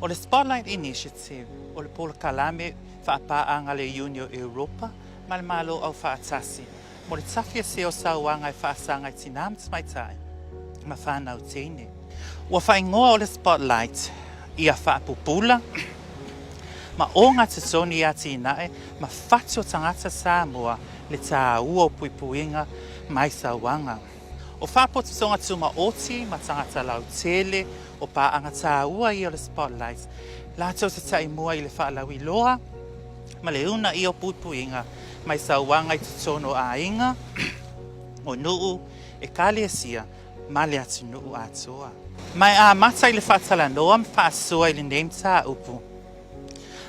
O le Spotlight Initiative, o le polokalame faapaaga a le Iuni o Europa ma le Malo Aufaatasi mo le tafiese o sauaga e faasaga i tinā ma tamaitai ma fanau teine. Ua faaigoa o le Spotlight ia faapupula ma ogatotonu i atinae ma fatu o tagata Samoa le tāua o puipuiga mai sauaga. O Faapotopotoga Tumaoti ma tagata lautele o paaga tāua ia o le Spotlight latou te taimua i le faalauiloa ma le uunaia o puipuiga mai sauaga i totonu o aiga, o nuu, ekalesia ma le atunuu atoa. Ma e amata i le faatalanoa ma faasoa i lenei mataupu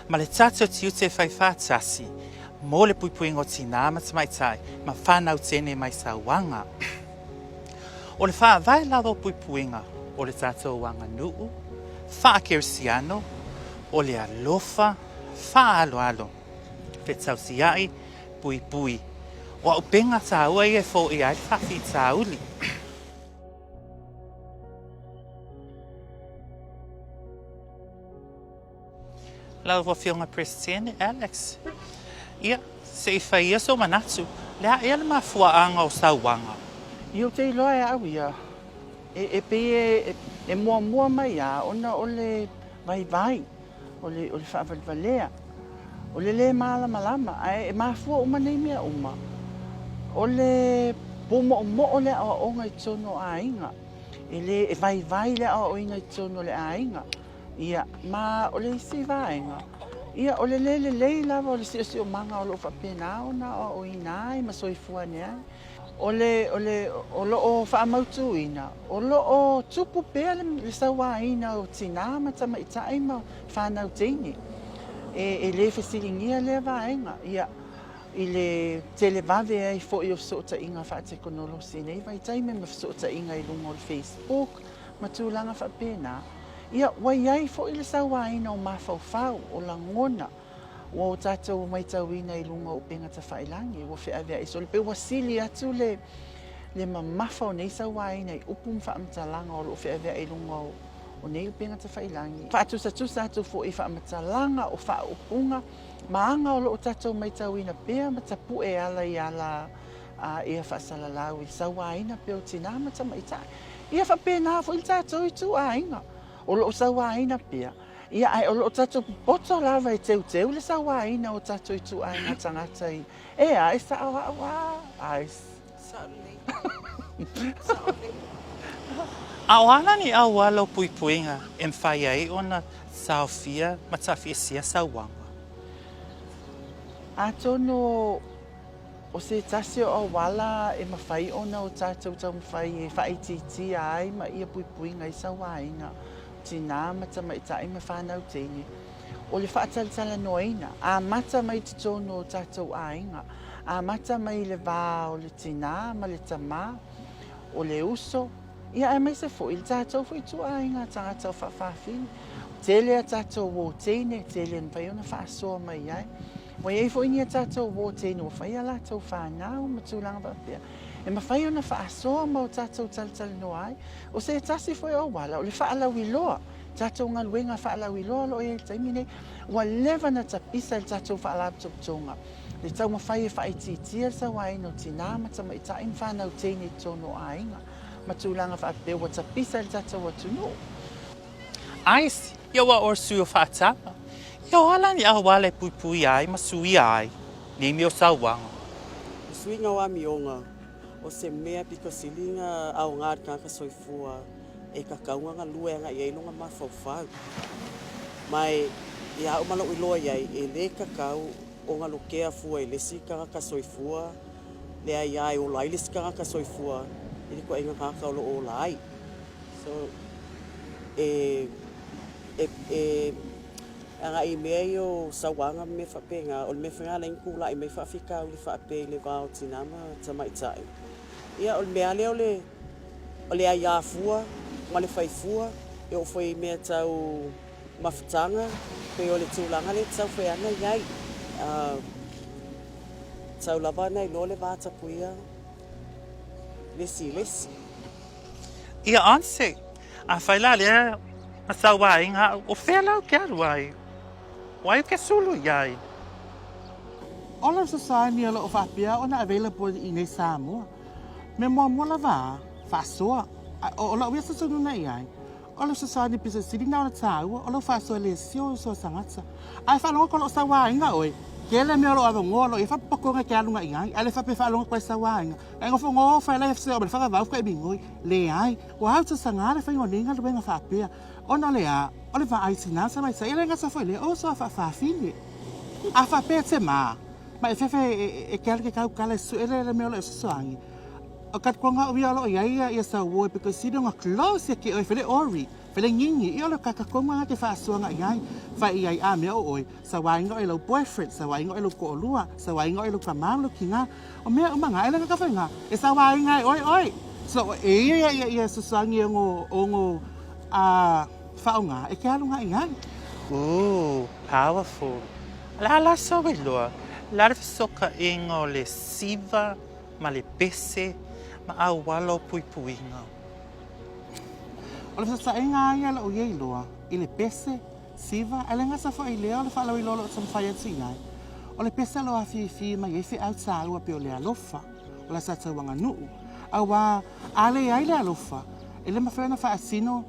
ma le tatou tiute e fai faatasi mo le puipuiga o tinā ma tamaitai ma fanau teine mai sauaga. O le faavae lava o puipuiga o le tatou aganuu faa-kerisiano, o le alofa faaaloalo, fetausia'i, puipui. O auupega tāua ia e foia ai le faafitauli. Lau Afioga Peresetene Alex, ia, se i fai ia sou manatu, le a ea le mafuaaga o sauaga? Ia ou te iloa e au ia, e pei e muamua mai lava ona o le vaivai, o le faavalevalea, o le lē malamalama, ae e mafua uma nei mea uma, o le pūmoʻomoʻo o le aoaoga i totonu o aiga, e lē, e vaivai le aoaoina i totonu o le aiga. Ia, ma o le isi vaega, ia, o le lē lelei lava o le siosiomaga o lo o faapena ona aoaoina ai ma soifua ane ai. O le, o le, o lo o faamautuina, o lo o tupu pea le, le sauaina o tinā ma tamaitai ma fanau teine. E, e lē fesiligia lea vaega, ia, i le televave ai foi o fesootaiga faatekonolosi i nei vaitaimi ma fesootaiga i luga o le Facebook ma tulaga faapena. Ia, ua i ai foi le sauaina o mafaufau, o lagona, ua o tatou maitauina i luga o upega tafailagi, ua feaveai solo, pei ua sili atu le, le mamafa o nei sauaina i upu ma faamatalaga o lo o feaveai i luga o, o nei upega tafailagi. Faatusatusa atu foi i faamatalaga o faaupuga ma aga o lo o tatou maitauina pea ma tapue e ala i ala a ia faasalalau i le sauaina pea o tinā ma tamaitai. Ia faapena foi le tatou ituaiga, o lo o sauaina pea, ia ae o lo o tatou popoto lava e teuteu le sauaina o tatou ituaiga tagata i, ea, e sao au a, ai. Sao lelei. Sao lelei. A o a la ni auala o puipuiga e mafai ai ona taofia ma tafiasia sauaga? Atonu O se tasi o auala e mafai ona o tatou taumafai e faaitiitia ai ma ia puipuiga i sauaina o tinā ma tamaitai ma fanau teine, o le faatalatalanoaina, amata mai i totonu o tatou aiga, amata mai i le va o le tinā ma le tamā, o le uso, Ia aemaise foi le tatou foi ituaiga tagata o faafafine. Tele a tatou uo teine, tele e mafai ona faasoa mai ai. Ua i ai foi ni a tatou uo teine ua fai a latou fanau ma tulaga faapea, e mafai ona faasoa ma o tatou talatalanoa ai. O se tasi foi o auala, o le faalauiloa, tatou galuega faalauiloa o lo o i ai i le taimi nei. Ua leva ona tapisa e le tatou Faalapotopotoga le taumafai e faaitiitia le sauaina o tinā ma tamaitai ma fanau teine i totonu o aiga ma tulaga faapea ua tapisa i le tatou atunuu. Ice, ia ua oe sui o Faatama, ia o a la ni auala e puipuia ai ma suia ai nei mea o sauaga? Le suiga o amioga, o se mea pito sili na aoga i le tagata soifua e tatau ona galue agai i ai lona mafaufau. Ma e ia au ma lou iloa i ai, e le tatau ona lotea fua i le isi tagata soifua le aia e ola ai le isi tagata soifua i le ituaiga tagata o lo o ola ai. So, e, e, e agai i mea ia o sauaga ma mea faapena, o le mea foi lena e ala ai ona tulai mai faafitauli faapea i le va o tina ma tamaitai. Ia, o le mea lava lea o le, o le aia fua ma le fai fua, e oo foi i mea tau mafutaga, pei o le tulaga lea e tatau foi lava ona i ai. Tatau lava ona iloa le va tapuia le isi i le isi. Ia Anse, afai la lea Ma sauaina a'u, o fea la ou te alu ai? O ai ou te sulu i ai? O le fesoasoani o lo o faapea ona available i inei Samoa. Mea muamua lava a, faasoa. O lau ia sasonuga i ai, o le fesoasoani pito sili na ona taua, o lau faasoa le sio uso a tagata. Ae faalogo atu o lou sauaina oe, tele mea o lo o avanoa o lo o i ai faapopotoga e te alu agai i ai, ae le faapea e faalogo atu ai sauaina, na e nofonofo ai la e oo mai le faavavau faatoa e migoi. Leai, ua au sasaga le faiga o nei galuega faapea. Ona o le a? O le vaai tina tamaitai, e le gata foi i lea, o uso a faafafine. A faapea e te mā, ma e fefe e te alu e te tautala e sue le mea o lo o i fesoasoani, o talitonu au ia o lo o i ai ia sau oe because sili ona close ia te oe fele ori, fele nini, ia o le tata tonu lava na te faasoa agai i ai, fai i ai, a mea o oe, sauaina oe e lou boyfriend, sauaina oe e lou toalua, sauaina oe e lou tama ma lou tina. O mea uma na, e le gata foi na, e sauaina ai oe oe. So, e ia ia ia fesoasoani e ono faaaoga e te alu agai i ai. Ooh, powerful. O le a la sau iloa, o le a le fesootaiga o le siva ma le pese ma auala o puipuiga? O le fesootaiga lava ia o lou ia iloa i le pese, siva, ae le gata foi i lea o le faalauiloa o lo o taumafai atu i ai. O le pese o lo o afifi mai ai feau taua pei o le alofa, o la tatou aganuu. Aua a leai le alofa, e le mafai ona faatino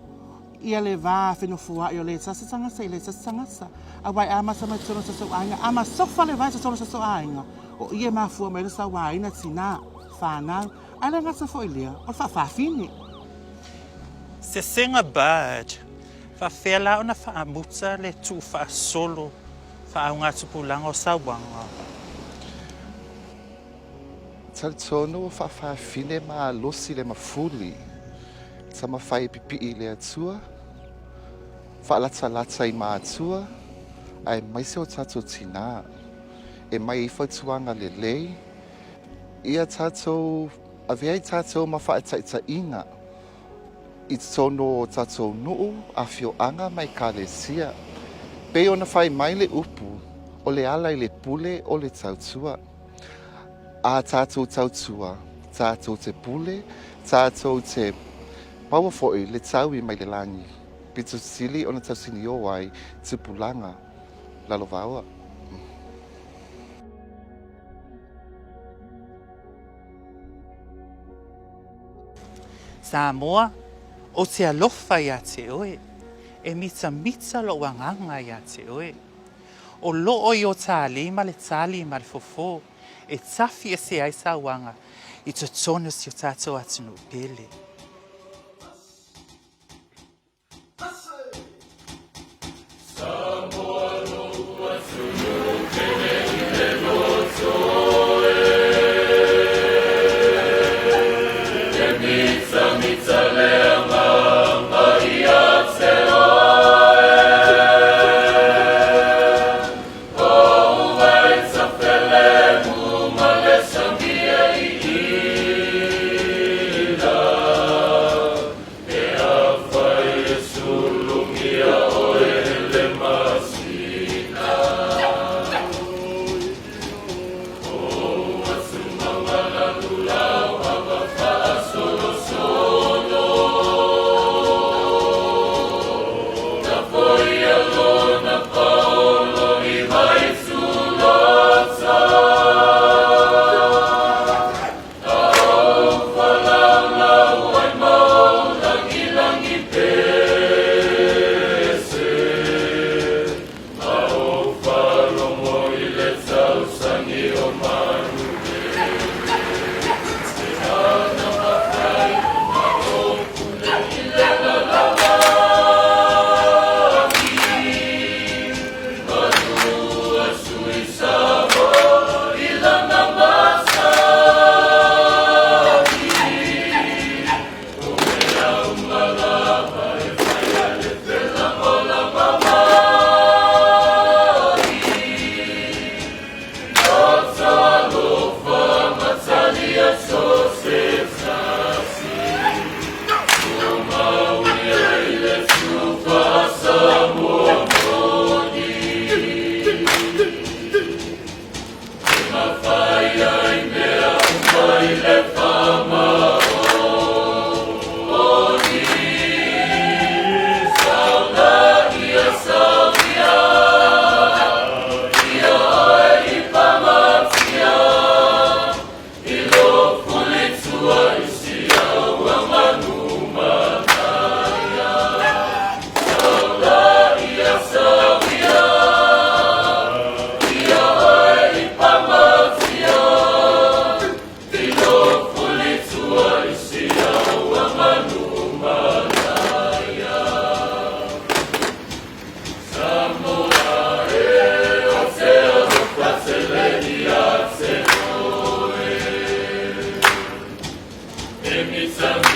ia le va fenofoai o le tasi tagata i le tasi tagata. Aua e amata mai totonu o tatou aiga, a masofa le va i totonu o tatou aiga, o i e mafua mai ai le sauaina tinā, fanau, ae le gata foi i lea, o le faafafine. Sesega Bird, Faafefea la ona faamuta le tuufaasolo faaugatupulaga o sauaga? Talitonu o faafafine malosi le mafuli, tamafai e pipii i le Atua, faalatalata i matua, aemaise o tatou tinā, e mai ai fautuaga lelei, ia tatou avea i tatou ma faataitaiga i totonu o tatou nuu, afioaga ma ekalesia. Pei ona fai mai le upu, o le ala i le pule o le tautua. A tatou tautua, tatou te pule, tatou te maua foi le taui mai le lagi, pito sili ona tausinio ai tupulaga lalovaoa. Samoa, ou te alofa iā te oe, e mitamita lou agaga iā te oe. O loo i o tālī ma le tali ma le fofo e tafi ese ai sauaga i totonu o si o tatou atunuu pele. It's a